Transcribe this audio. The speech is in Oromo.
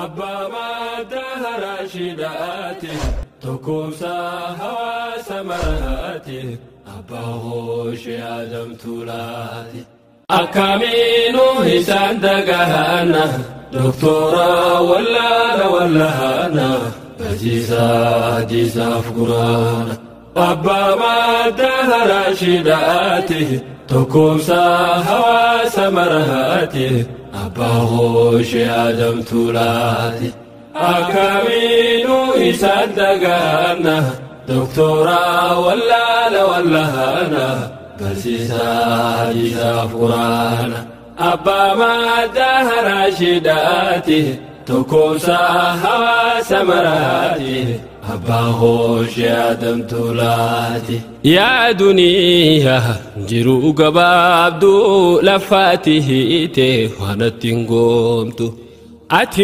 Abbaa madda Rashidaati tokkoomsa hawaasa maraati abbaa hooshee Adam Tuulaati. Akkamiinuu isaan dagaana doktora wallaana wallaana barsiisaa hadiisaaf quraana. Abbaa madda Rashidaati tokkoomsa hawaasa maraati abbaa hooshee Adam Tuulaati. Akkamiinuu isaan dagaana doktora wallaana wallaana barsiisaa hadiisaaf quraana. Abbaa madda Rashidaati tokkoomsa hawaasa maraati abbaa hooshee Adam Tuulaati. Yaa duniyaa jiruu gabaabduu lafaati hiite waan ittiin goomtu. Ati